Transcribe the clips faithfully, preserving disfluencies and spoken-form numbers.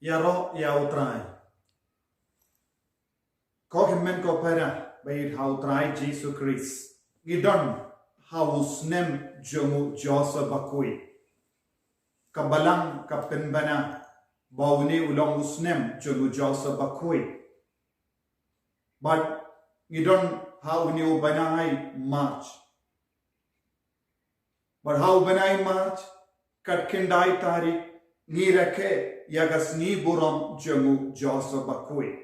Ïaroh ïa U Trai. Ko hynmen ko para ba ïeit ha U Trai Jisu Khrist. Ngi don ha u snem jong u Joseph Bakhuid. Ka Balang ka pynbna ba une u long u snem jong u Joseph Bakhuid. Bad ngi don ha une u bnai March. Bad ha u bnai March, kat khyndai tarik, ngi rakhe ïa ka sngi burom jong u Joseph Bakhuid.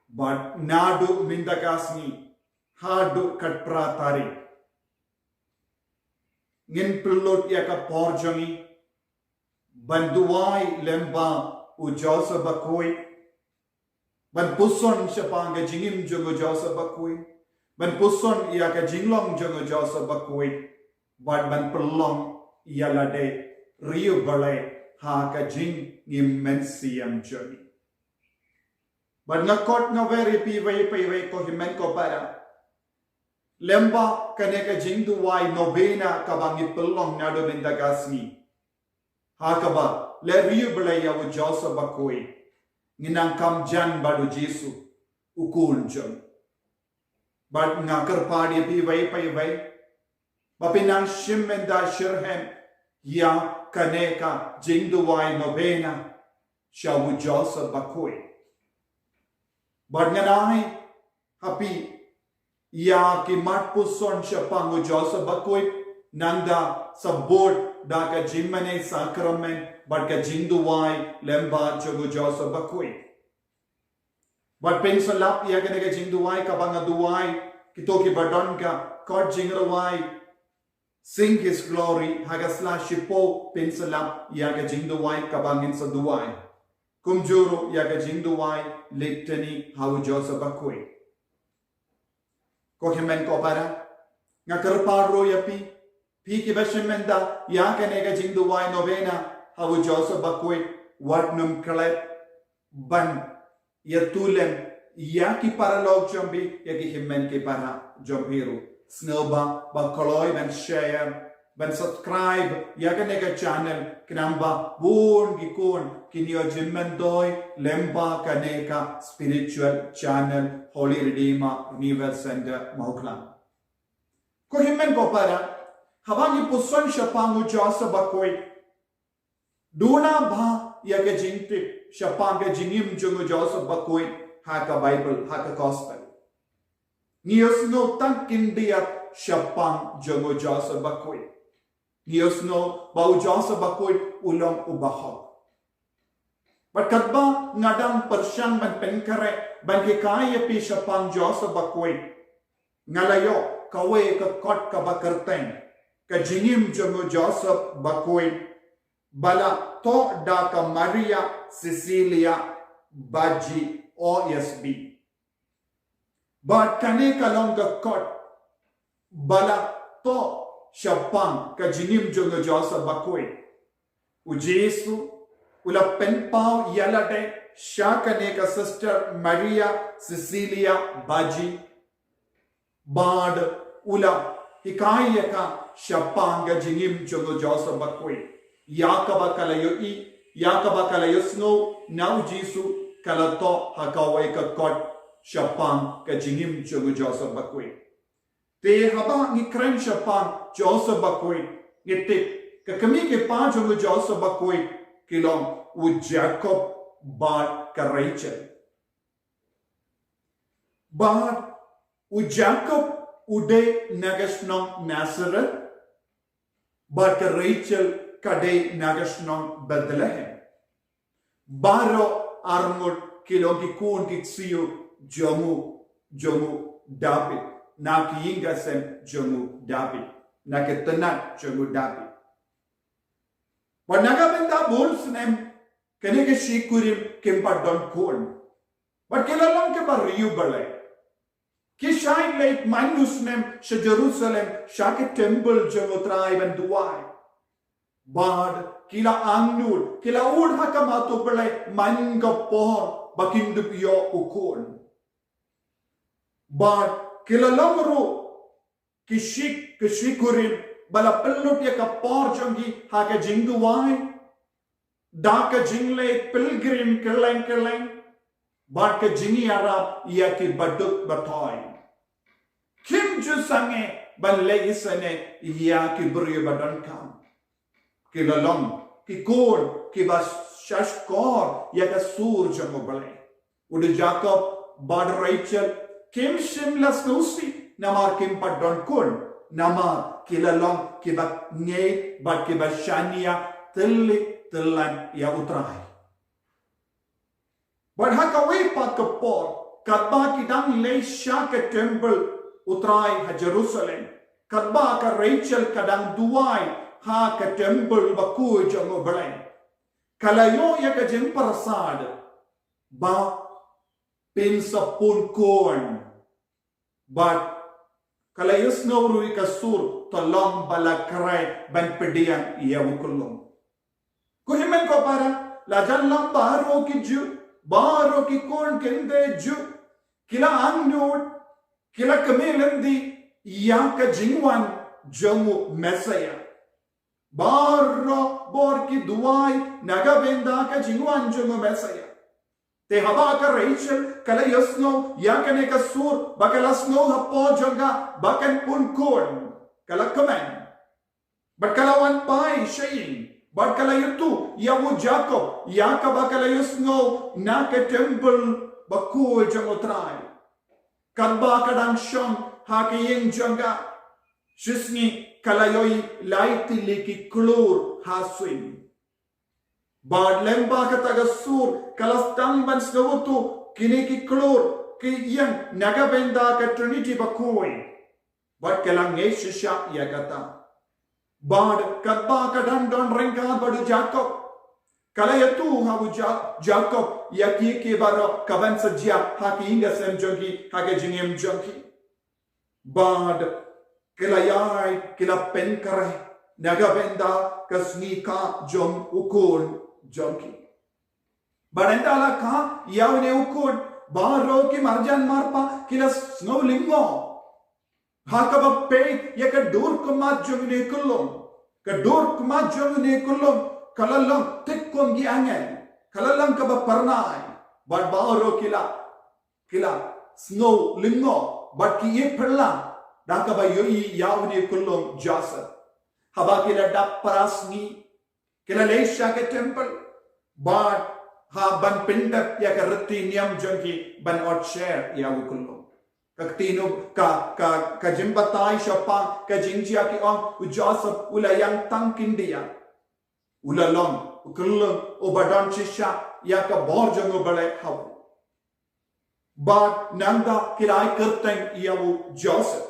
Bad naduh mynta ka sngi haduh kat phra tarik, ngin pynlut ïa ka por jong ngi ban duwai lyngba u Joseph Bakhuid, ban puson shaphang ka jingim jong u Joseph Bakhuid, ban puson ïa ka jinglong jong u Joseph Bakhuid, bad ban pynlong ïa lade riewblei ha ka jingim mynsiem jong ngi. Bad nga khot nga wer ïa phi iwei pa iwei, ko hynmen ko para, lyngba kane ka jingduwai novena kaba ngi pynlong naduh mynta ka sngi, ha kaba leh riewblei ïa u Joseph Bakhuid, ngin nang kam jan bad u Jisu, u Khun jong ngi. Bad nga kyrpad ïa phi iwei pa iwei ba phin nang shim bynta shitrhem ïa kane ka jingduwai novena sha u Joseph Bakhuid. Bad ngan ai ha phi ïa ki mat puson shaphang u Joseph Bakhuid, nangta sa bud da ka jingmane sakramen bad ka jingduwai lyngba jong u Joseph Bakhuid. Bad phin sa lap ïa kane ka jingduwai kaba nga duwai, kito kiba don ka kot jingrwai Sing His Glory, ha ka sla shiphew phin sa lap ïa ka jingduwai kaba ngin sa duwai. Kumjuh ruh ïa ka jingduwai Litany ha u Joseph Bakhuid. Ko hynmen ko para, nga kyrpad ruh ïa phi, phi kiba shim bynta ïa kane ka jingduwai novena ha u Joseph Bakhuid, wat nym klet ban ïa tulem ïa ki paralok jong phi, ïa ki hynmen ki para jong phi ruh. Sngewbha ba kloi ban share, ban subscribe ïa kane ka channel, khnang ba bun ki khun kin ïoh jingmyntoi lyngba kane ka spiritual channel Holy Redeemer Renewal Center Mawklang. Ko hynmen ko para, haba ngi puson shaphang u Joseph Bakhuid, duna bha ïa ka jingtip shaphang ka jingim jong u Joseph Bakhuid ha ka Bible, ha ka Gospel, ngi ïohsngew tang khyndiat shaphang jong u Joseph Bakhuid. Ngi ïohsngew ba u Joseph Bakhuid u long u bahok. Bad katba nga dang pyrshang ban pynkhreh ban hikai ïa phi shaphang Joseph Bakhuid, nga la ïoh kawei ka kot kaba kyrteng, Ka Jingim jong u Joseph Bakhuid, ba la thoh da ka Maria Cecilia Baji, O S B. Bad kane ka long ka kot ba la thoh shaphang ka jingim jong u Joseph Bakhuid. U Jisu u la pynpaw ïa lade sha kane ka Sister Maria Cecilia Baji, bad u la hikai ïa ka shaphang ka jingim jong u Joseph Bakhuid. Ïa kaba ka la ïohi, ïa kaba ka la ïohsngew na u Jisu, ka la thoh ha kawei ka kot shaphang ka jingim jong u Joseph Bakhuid. Te haba ngi kren shaphang Joseph Bakhuid, ngi tip ka kmie ki kpa jong u Joseph Bakhuid ki long u Jakob bad ka Rachel. Bad u Jakob u dei na ka shnong Nazareth, bad ka Rachel ka dei na ka shnong Bethlehem. Baroh arngut ki long ki khun ki ksiew jong u, jong u David, na ki ïing ka sem jong u David, na ki tnat jong u David. Bad na ka bynta bun snem kine ki shi kurim kim pat don khun. Bad ki la long kiba riewblei. Ki shait leit man u snem sha Jerusalem, sha ka temple jong u Trai ban duwai. Bad ki la angnud, ki la ud ha khmat u Blei man ka por ba kin dup ïoh u khun. Bad ki la long ruh ki shi, ki shi kurim ba la pynlut ïa ka por jong ki ha ka jingduwai. da ka jingleit pilgrim kylleng kylleng, bad ka jingïarap ïa ki baduk bathoi. Kim ju sangeh ban leit isynei ïa ki briew ba donkam. Ki la long ki khun kiba shahshkor ïa ka sur jong U Blei. U dei Jakob bad Rachel kim shym la sngewsih namar kim pat don khun, namar ki la long kiba ngeit bad kiba shaniah tylli tyllan ïa U Trai. Bad ha kawei pat ka por, katba ki dang leit sha ka templ U Trai ha Jerusalem, katba ka Rachel ka dang duwai ha ka templ bakhuid jong U Blei, ka la ïoh ïa ka jingpyrsad ba pynsaphun khun. Bad ka la ïohsngew ruh ïa ka sur, to long ba la khreh ban pdiang ïa u khyllung. Ko hynmen ko para, la jan long baroh ki Jiw, baroh ki khun khyndiat Jiw ki la angnud, ki la kmen lynti ïa ka jingwan jong u Messaïah. Baroh bor ki duwai na ka bynta ka jingwan jong u Messaïah. Te haba ka Rachel ka la ïohsngew ïa kane ka sur, ba ka la sngew hapoh jong ka ba kan pun khun, ka la kmen. Bad ka la wan phai sha ïing, bad ka la ïathuh ïa u Jakob ïa kaba ka la ïohsngew na ka templ bakhuid jong u Trai. Katba ka dang shong ha ka ïing jong ka, shisngi ka la ïohi lai tylli ki khlur ha suiñ. Bad lyngba kata ka sur ka la sdang ban sngewthuh kine ki khlur ki ïeng na ka bynta ka Trinity bakhuid. Bad ka la ngeit shisha ïa kata. Bad katba ka dang don ryngkat bad u Jakob, ka la ïathuh ha u Ja-, Jakob ïa ki, ki baroh ka ban sa jia ha ki ïing ki sem jong ki, ha ka jingim jong ki. Bad ki la ïaid, ki la pynkhreh na ka bynta ka sngi kha jong u khun jong ki. Bad ynda la kha ïa une u khun, baroh ki marjan marpa ki la sngew lyngngoh. Ha kaba peit ïa ka dur khmat jong une u khyllung, ka dur khmat jong une u khyllung ka la long thik kum ki angel, ka la long kaba phyrnai. Bad baroh ki la, ki la sngew lyngngoh bad ki ïeit phylla da kaba ïohi ïa une u khyllung Joseph. Haba ki la dap phra sngi, ki la leit sha ka templ bad ha ban pyndep ïa ka riti niam jong ki ban ot sher ïa u khyllung. Ka ktien u, ka, ka, ka jingbatai shaphang ka jingjia ki ong, u Joseph u la ïeng tang khyndiat. U la long u khyllung uba don shisha ïa ka bor jong U Blei ha u. Bad nangta ki la ai kyrteng ïa u Joseph.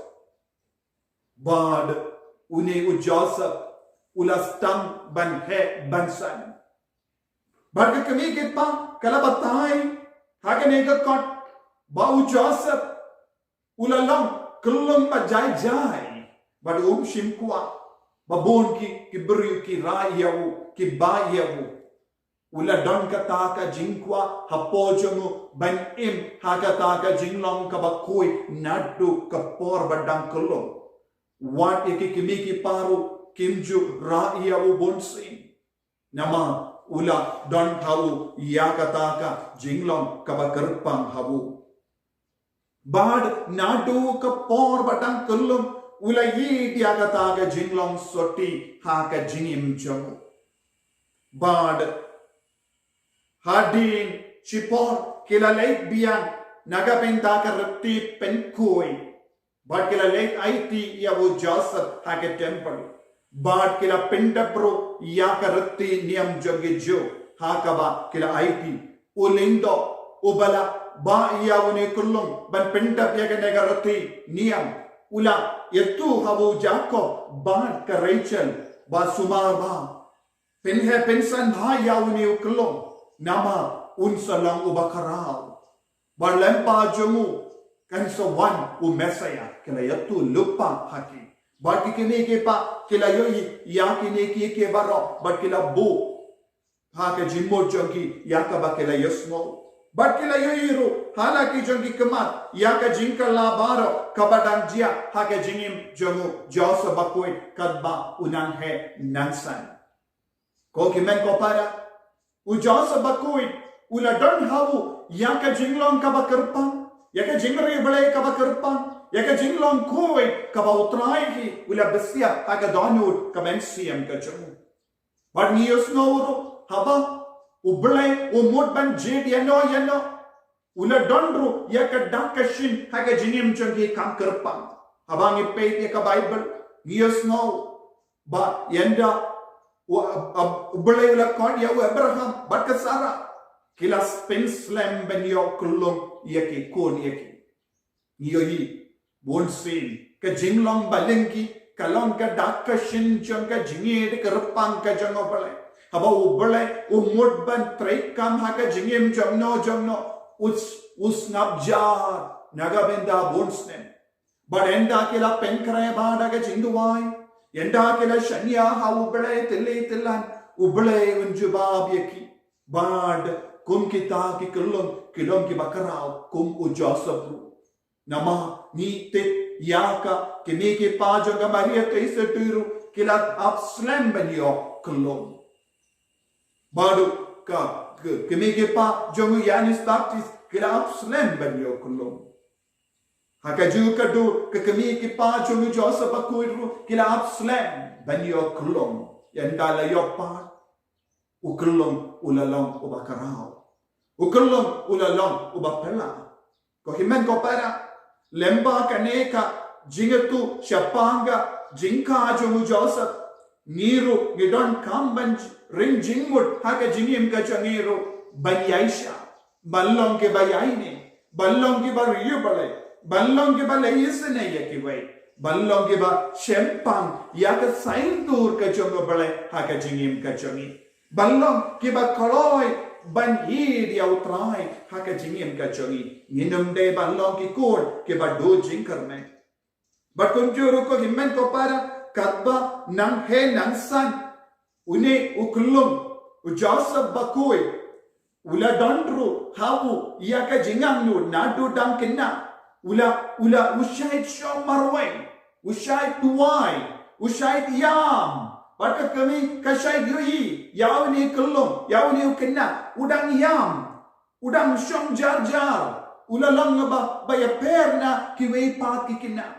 Bad une u Joseph u la sdang ban heh ban san. Bad ka kmie ki kpa ka la batai ha kane ka kot ba u Joseph u la long khyllung ba jai jai, bad um shym kwah ba bun ki, ki briew ki rah ïa u, ki bah ïa u. U la don kata ka jingkwah hapoh jong u ban im ha kata ka jinglong kaba khuid naduh ka por ba dang khyllung. Wat ïa ki kmie ki kpa ruh kim ju rah ïa u bunsien. Namar u la don ha u ïa kata ka jinglong kaba kyrpang ha u. Bad naduh ka por ba dang khyllung u la ïeit ïa kata ka jinglong sotti ha ka jingim jong u. Bad hadien shipor ki la leit biang na ka bynta ka riti pynkhuid. Bad ki la leit aiti ïa u Joseph ha ka templ. Bad ki la pyndep ruh ïa ka riti niam jong ki Jiw ha kaba ki la aiti. U lyngdoh uba la bah ïa une u khyllung ban pyndep ïa kane ka riti niam u la ïathuh ha u Jakob bad ka Rachel ba sumar ba pynheh pynsan bha ïa une u khyllung namar un sa long uba khraw. Bad lyngba jong u kan sa wan u Messaïah, ki la ïathuh lypa ha ki. Bad ki kmie ki kpa ki la ïohi ïa kine kiei kiei baroh bad ki la buh ha ka jingmut jong ki ïa kaba ki la ïohsngew. Bad ki la ïohi ruh ha la ki jong ki khmat ïa ka jingkylla baroh kaba dang jia ha ka jingim jong u Joseph bakhuid katba u nang heh nang san. Ko ki hynmen ko para, U Joseph bakhuid u la don ha u ïa ka jinglong kaba kyrpang, ïa ka jingriewblei kaba kyrpang, ïa ka jinglong khuid kaba U Trai hi u la bisiat ha ka dohnud ka mynsiem ka jong u. Bad ngi ïohsngew ruh haba U Blei u mut ban jied ïano ïano, u la don ruh ïa ka dak ka shin ha ka jingim jong ki kam kyrpang. Haba ngi peit ïa ka Baibl ngi ïohsngew ba ynda u, ab, ab, U Blei u la khot ïa u Abraham bad ka Sara, ki la pynslem ban ïoh kyllum ïa ki khun ïa ki. Ngi ïohi bunsien ka jinglong ba lyngkhi ka long ka dak ka shin jong ka jingïeit kyrpang ka jong U Blei. Haba U Blei u mut ban treikam ha ka jingim jong no jong no, u s-, u sngap jar na ka bynta bunsien. Bad ynda ki la pynkhreh bad da ka jingduwai, ynda ki la shaniah ha U Blei tylli tyllan, U Blei un jubab ïa ki. Bad kum kita ki kyllum, ki long kiba khraw kum u Joseph ruh. Namar ngi tip ïa ka kmie ki kpa jong ka Maria Theisotti ruh ki la ap slem ban ïoh kyllum. Bad ka, ka kmie ki kpa jong u Ïoannis Baptist ki la ap slem ban ïoh kyllum. Ha kajuh ka dur ka kmie ki kpa jong u Joseph bakhuid ruh ki la ap slem ban ïoh kyllum. Ynda la ïoh pat, u kyllum u la long uba khraw. U kyllum u la long uba phylla. Ko hynmen ko para, lyngba kane ka jingïathuh shaphang ka jingkha jong u Joseph, ngi ruh ngi donkam ban ring jingmut ha ka jingim ka jong ngi ruh ban ïaishah, ban long kiba ïaineh, ban long kiba riewblei, ban long kiba leh isynei ïa kiwei, ban long kiba shempang ïa ka saiñdur ka jong U Blei ha ka jingim ka jong ngi. Ban long kiba kloi ban hiar ïa U Trai ha ka jingim ka jong ngi. Ngin ym dei ban long ki khun kiba duh jingkyrmen. Bad kumjuh ruh ko hynmen ko para, katba nang heh nang san, une u kyllum, u Joseph bakhuid, u la don ruh ha u ïa ka jingangnud naduh dang khynnah. U la, u la, u shait shong marwei, u shait duwai, u shait ïam. Bad ka kmie ka shait ïohi ïa une u kyllum, ïa une u khynnah, u dang ïam, u dang shong jar jar, u la long ba, ba ïapher na kiwei pat ki khynnah.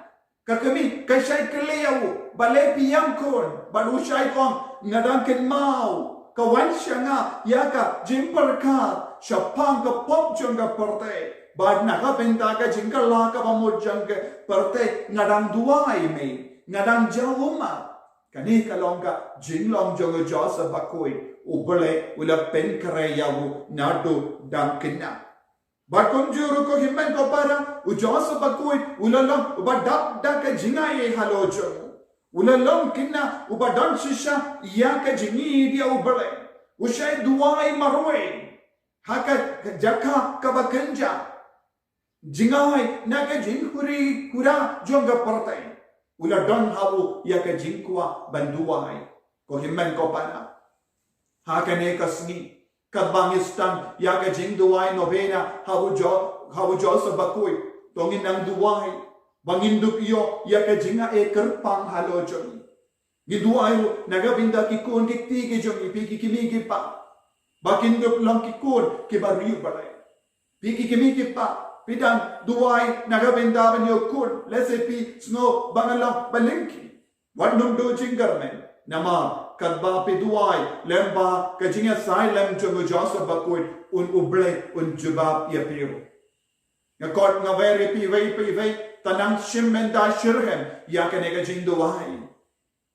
Ka kmie ka shait kylli ïa u, balei phi ïam khun, bad u shait ong, nga dang kynmaw ka wan sha nga ïa ka jingpyrkhat shaphang ka pop jong ka pyrthei. Bad na ka bynta ka jingkylla kaba mut jong ka pyrthei, nga dang duwai mei, nga dang jaw ummat. Kane ka long ka jinglong jong u Joseph bakhuid, U Blei u la pynkhreh ïa u naduh dang khynnah. Bad kumjuh ruh ko hynmen ko para, u Joseph bakhuid u la long uba dap da ka jingaiei halor jong u. U la long khynnah uba don shisha ïa ka jingïeit ïa U Blei. U shait duwai marwei ha ka, ka jaka kaba kynjah. Jingai na ka jingkhuri khura jong ka pyrthei. U la don ha u ïa ka jingkwah ban duwai. Ko hynmen ko para, ha kane ka sngi, katba ngi sdang ïa ka jingduwai novena ha u Jo-, ha u Joseph bakhuid, to ngin nang duwai ba ngin dup ïoh ïa ka jingaiei kyrpang halor jong ngi. Ngi duwai ruh na ka bynta ki khun ki kti ki jong ngi, phi ki kmie ki kpa, ba kin dup long ki khun kiba riewblei. Phi ki kmie ki kpa, phi dang duwai na ka bynta ban ïoh khun, lehse phi sngew ba nga long ba lyngkhi, wat nym duh jingkyrmen. Namar katba phi duwai lyngba ka jingïasailem jong u Joseph bakhuid, un U Blei un jubab ïa phi ruh. Nga khot nga wer ïa phi iwei pa iwei, to nang shim bynta shitrhem ïa kane ka jingduwai.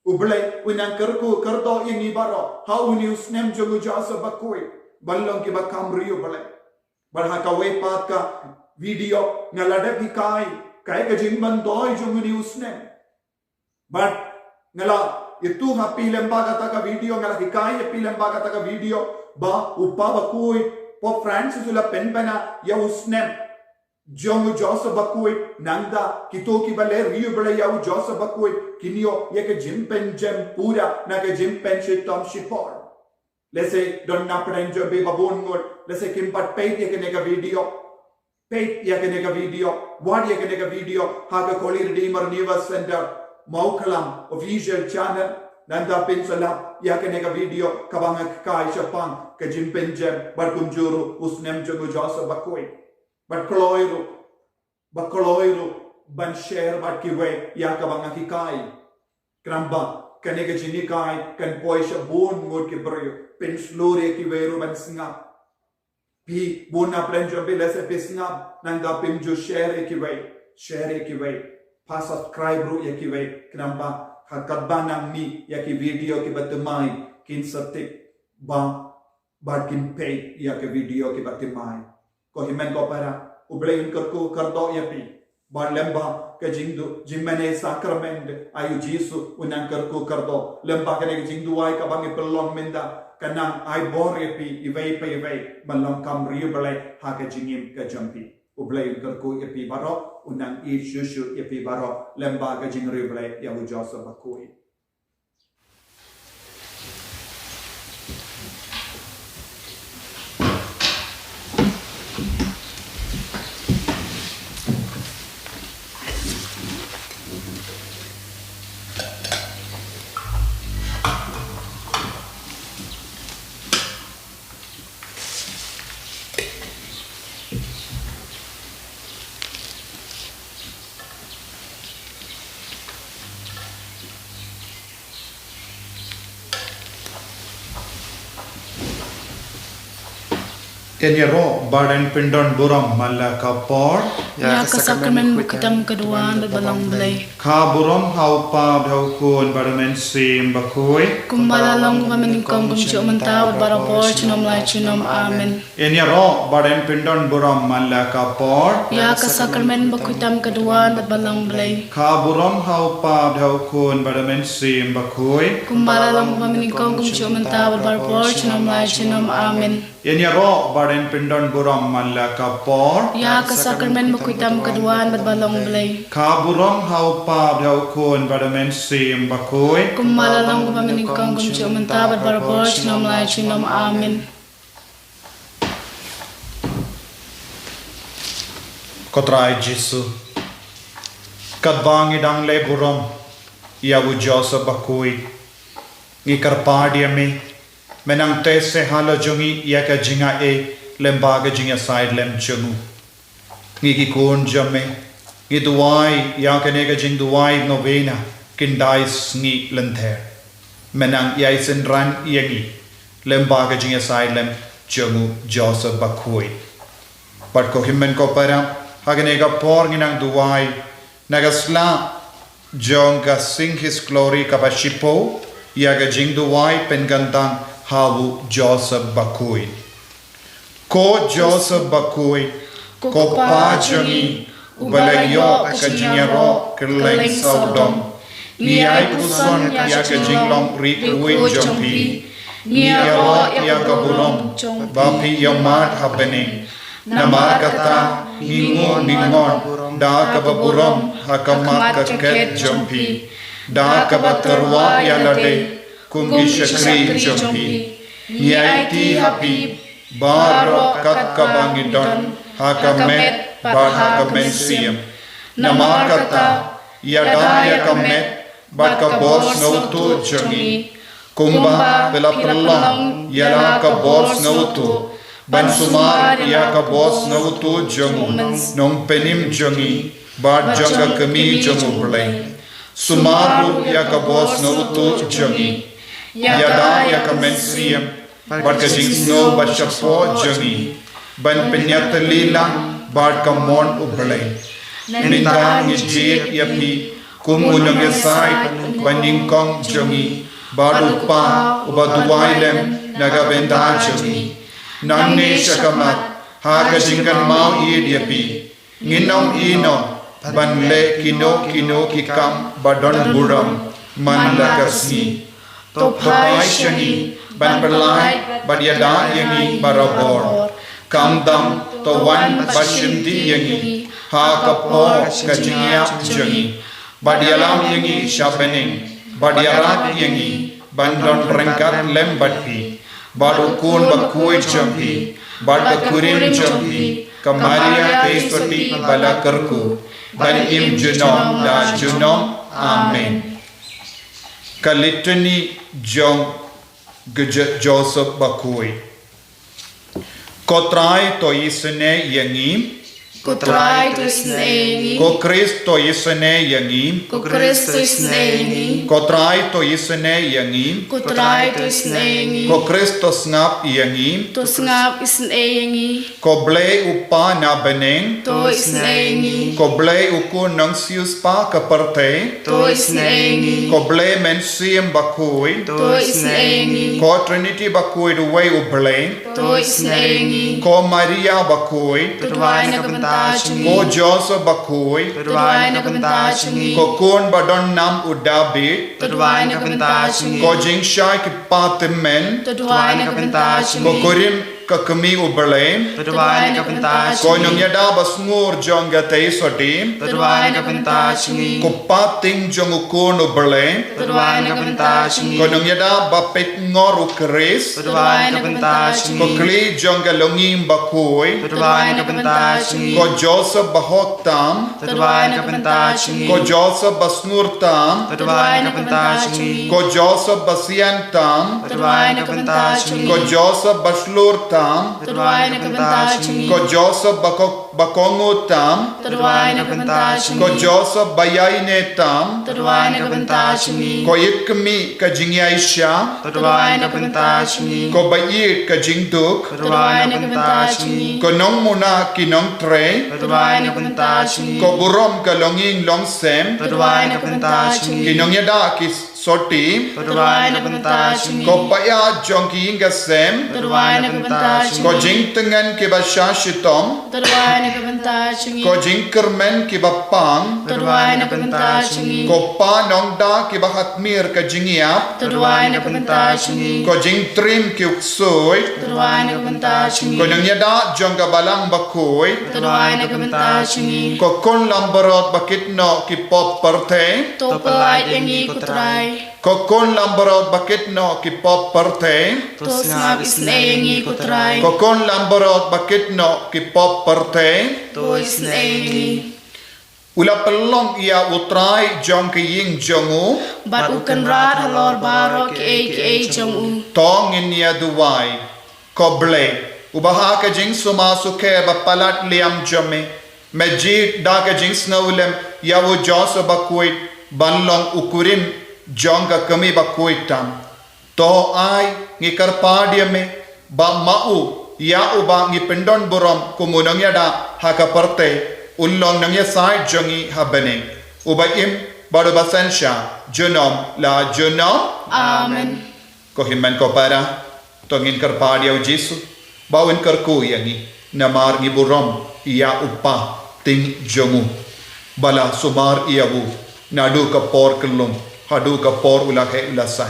U Blei un nang kyrkhu kyrdoh ïa ngi baroh ha une u snem jong u Joseph bakhuid, ban long kiba kham riewblei. Bad ha kawei pat ka video nga la dep hikai kaei ka jingmyntoi jong une u snem. Bad nga la ïathuh ha phi lyngba kata ka video, nga la hikai ïa phi lyngba kata ka video, ba u Papa bakhuid, Pope Francis u la pynbna ïa u snem jong u Joseph bakhuid, nangta kito kiba leh riewblei ïa u Joseph bakhuid kin ïoh ïa ka jingpynjem pura na ka jingpynshitom shipor. Lehse don na pdeng jong phi ba bun ngut, lehse kim pat peit ïa kane ka video. Peit ïa kane ka video, wad ïa kane ka video ha ka Koli Redeemer News Center Mawkhlam official channel. Nangta pynslap ïa kane ka video kaba nga hikai shaphang ka jingpynjem bad kumjuh ruh u snem jong u Joseph Bakhuid. Bad kloi ruh, ba kloi ruh ban share bad kiwei ïa kaba nga hikai. Khnang ba kane ka jinghikai kan poi sha bun ngut ki briew, pynshlur ïa kiwei ruh ban sngap. Phi bun na pdeng jong phi lehse phi sngap, nangta phim ju share ïa kiwei, share ïa kiwei. Pat subscribe ruh ïa kiwei, khnang ba ha katba nang mih ïa ki video kiba thymmai kin sa tip ba, ba kin peit ïa ki video kiba thymmai. Ko hynmen ko para, U Blei un kyrkhu kyrdoh ïa phi. Bad lem bad ka jingdu, jingmane sakramen, ai U Jisu un nang kyrkhu kyrdoh. Lem bad kane ka jingduwai kaba ngi pynlong mynta, kan nang ai bor ïa phi iwei pa iwei ban long kam riewblei ha ka jingim ka jong phi. U Blei un kyrkhu ïa phi baroh, un nang ïeit shuh shuh ïa phi baroh, lem bad ka jingriewblei ïa u Joseph Bakhuid. Yn ïaroh bad yn pyndon burom man la ka por. Ïa ka sakramen bakhuid tam ka duwan bad ba long Blei. Kha burom ha u Kpa bad ha u Khun bad ha u Mynsiem Bakhuid. Kumba la long ha mynnyngkong kumjuh mynta bad barabor junom la junom. Amen. Yn ïaroh bad yn pyndon burom man la ka por. Ïa ka sakramen bakhuid tam ka duwan bad ba long Blei. Kha burom ha u Kpa bad ha u Khun bad ha u Mynsiem Bakhuid. Kumba la long ha mynnyngkong kumjuh mynta bad barabor junom la junom. Amen. Yn ïaroh bad yn pyndon burom man la ka por. Ïa ka sakramen bakhuid tam ka duwan bad ba long Blei. Kha burom ha u Kpa bad ha u Khun bad ha u Mynsiem Bakhuid. Kumba la long ha mynnyngkong kumjuh mynta bad barabor junom la junom. Amen. Ko Trai Jisu, katba ngi dang leh burom ïa u Joseph Bakhuid, ngi kyrpad ïa me, me nang teh seh halor jong ngi ïa ka jingaiei lem bad ka jingïasaid lem jong u. Ngi ki khun jong me, ngi duwai ïa kane ka jingduwai novena khyndai sngi lynter. Me nang ïai synran ïa ngi lem bad ka jingïasaid lem jong u Joseph Bakhuid. Bad ko hynmen ko para, ha kane ka por ngi nang duwai na ka sla jong ka Sing His Glory kaba shiphew, ïa ka jingduwai pynkyntang ha u Joseph Bakhuid. Ko Joseph Bakhuid, ko Kpa jong ngi, uba la ïoh ka jingïaroh kylleng sawdong, ngi ai puson ïa ka jinglong ri kyrwit jong phi. Ngi ïaroh ïa ka burom ba phi ïohmad ha bneng. Namar kata ngi nguh ngi mon da kaba burom ha khmat ka khet jong phi, da kaba tyrwa ïa lade kum ki shakri jong phi. Ngi aiti ha phi baroh kat kaba ngi don ha ka met bad ha ka mynsiem. Namar kata, ïada ïa ka met bad ka bor sngewthuh jong ngi, kumba phi la pynlong ïa la ka bor sngewthuh ban sumar ïa ka bor sngewthuh jong u nongpynim jong ngi bad jong ka kmie jong U Blei. Sumar ruh ïa ka bor sngewthuh jong ngi, ïada ïa ka mynsiem bad ka jingsngew ba shapoh jong ngi ban pynïatylli lang bad ka mon U Blei. Mynta ngi jied ïa phi kum u nongïasaid ba nyngkong jong ngi bad u Kpa uba duwai lem na ka bynta jong ngi. Nangne sha khmat, ha ka jingkynmaw ïeit ïa phi, ngin ym ïehnoh ban leh kino kino ki kam ba don burom man la ka sngi. To phai sha ngi ban pyllait bad ïada ïa ngi barabor. Khamtam to wan bad shimti ïa ngi ha ka pop ka jingïap jong ngi, bad ïalam ïa ngi sha bneng, bad ïarap ïa ngi ban don ryngkat lem bad phi, bad u Khun bakhuid jong phi, bad ka kurim jong phi, ka Maria ka Ispati ba la kyrkhu, ban im junom la junom. Amen. Ka Litany jong u Jo- Joseph Bakhuid. Ko Trai, to isynei ïa ngi. Ko Trai, to isynei ïa ngi. Ko Khrist, to isynei ïa ngi. Ko Khrist, to isynei ïa ngi. Ko Trai, to isynei ïa ngi. Ko Trai, to isynei ïa ngi. Ko Khrist, to sngap ïa ngi. To sngap isynei ïa ngi. Ko Blei u Kpa na bneng. To isynei ïa ngi. Ko Blei u Khun Nongsiewspah ka pyrthei. To isynei ïa ngi. Ko Blei Mynsiem Bakhuid. To isynei ïa ngi. Ko Trinity Bakhuid uwei u Blei. To isynei ïa ngi. Ko Maria Bakhuid. To duwai na ka bynta jong ngi. Ko Joseph Bakhuid. To duwai na ka bynta jong ngi. Ko Khun badonnam u Dabid. To duwai na ka bynta jong ngi. Ko Jingshai ki kpa tymmen. To duwai na ka bynta jong ngi. Ko Kurim ka Kmie u Blei. To duwai na ka bynta jong ngi. Ko Nongïada basngur jong ka Theisotti. To duwai na ka bynta jong ngi. Ko Pateng jong u Khun u Blei. To duwai na ka bynta jong ngi. Ko Nongïada bapeit ngor u Khrist. To duwai na ka bynta jong ngi. Ko Khlieh jong ka Longïing Bakhuid. To duwai na ka bynta jong ngi. Ko Joseph bahok tam. To duwai na ka bynta jong ngi. Ko Joseph basngur tam. To duwai na ka bynta jong ngi. Ko Joseph basian tam. To duwai na ka bynta jong ngi. Ko Joseph bashlur tam. To duwai na ka bynta jong ngi. Ko Joseph bako- bakohnguh tam. To duwai na ka bynta jong ngi. Ko Joseph baïaineh tam. To duwai na ka bynta jong ngi. Ko Ïeitkmie ka Jingïaishah. To duwai na ka bynta jong ngi. Ko Baieit ka Jingduk. To duwai na ka bynta jong ngi. Ko Nongmuna ki Nongtrei. To duwai na ka bynta jong ngi. Ko Burom ka Longïing Longsem. To duwai na ka bynta jong ngi. Ki Nongïada ki Sotti. To duwai na ka bynta jong ngi. Ko Païa jong ki Ïing ka Sem. To duwai na ka bynta jong ngi. Ko Jingtngen kiba shah shitom. To duwai na ka bynta jong ngi. Ko Jingkyrmen kiba pang. To duwai na ka bynta jong ngi. Ko Pa Nongda kiba ha khmih ka jingïap. To duwai na ka bynta jong ngi. Ko Jingtriem ki u ksuid. To duwai na ka bynta jong ngi. Ko Nongïada jong ka Balang Bakhuid. To duwai na ka bynta jong ngi. Ko Khun Langbrot ba kit noh ki pop pyrthei. To pyllait ïa ngi, ko Trai. Ko Khun Langbrot ba kit noh ki pop pyrthei. To sngap isynei ïa ngi, ko Trai. Ko Khun Langbrot ba kit noh ki pop pyrthei. To isynei ïa ngi. U la pynlong ïa U Trai jong ka ïing jong u. Bad u kynrad halor baroh kiei kiei jong u. To ngin ïa duwai. Ko Blei, uba ha ka jingsumar sukher ba palat liam jong me, me jied da ka jingsngewlem ïa u Joseph Bakhuid ban long u kurim jong ka Kmie Bakhuid tam. To ai ngi kyrpad ïa me ba ma u, ïa uba ngi pyndon burom kum u nongïada ha ka pyrthei, un long nongïasaid jong ngi ha bneng, uba im bad uba synshar junom la junom. Amen. Ko hynmen ko para, to ngin kyrpad ïa u Jisu ba un kyrkhu ïa ngi, namar ngi burom ïa u Kpa tieng jong u, ba la sumar ïa u naduh ka por kyllum haduh ka por u la heh u la san.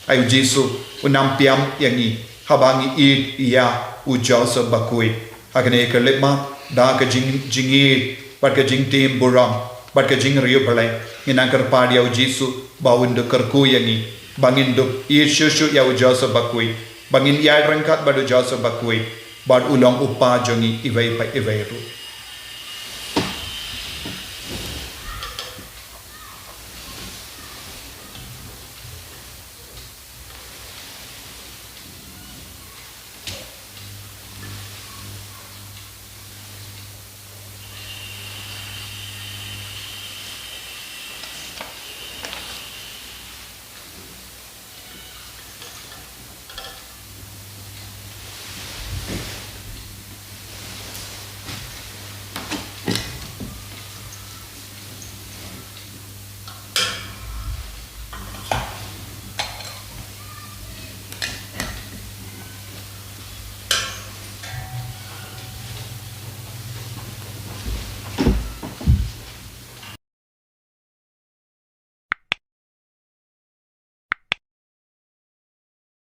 Ai u Jisu, un ym piam ïa ngi haba ngi ïeit ïa u Joseph Bakhuid. Ha kane ka khyllipmat, da ka jing, jingïeit bad ka jingtim burom bad ka jingriewblei, ngin nang kyrpad ïa u Jisu ba un da kyrkhu ïa ngi ba ngin da ïeit shuh shuh ïa u Joseph Bakhuid, ba ngin ïaid ryngkat bad u Joseph Bakhuid, bad u long u Kpa jong ngi iwei pa iwei ruh.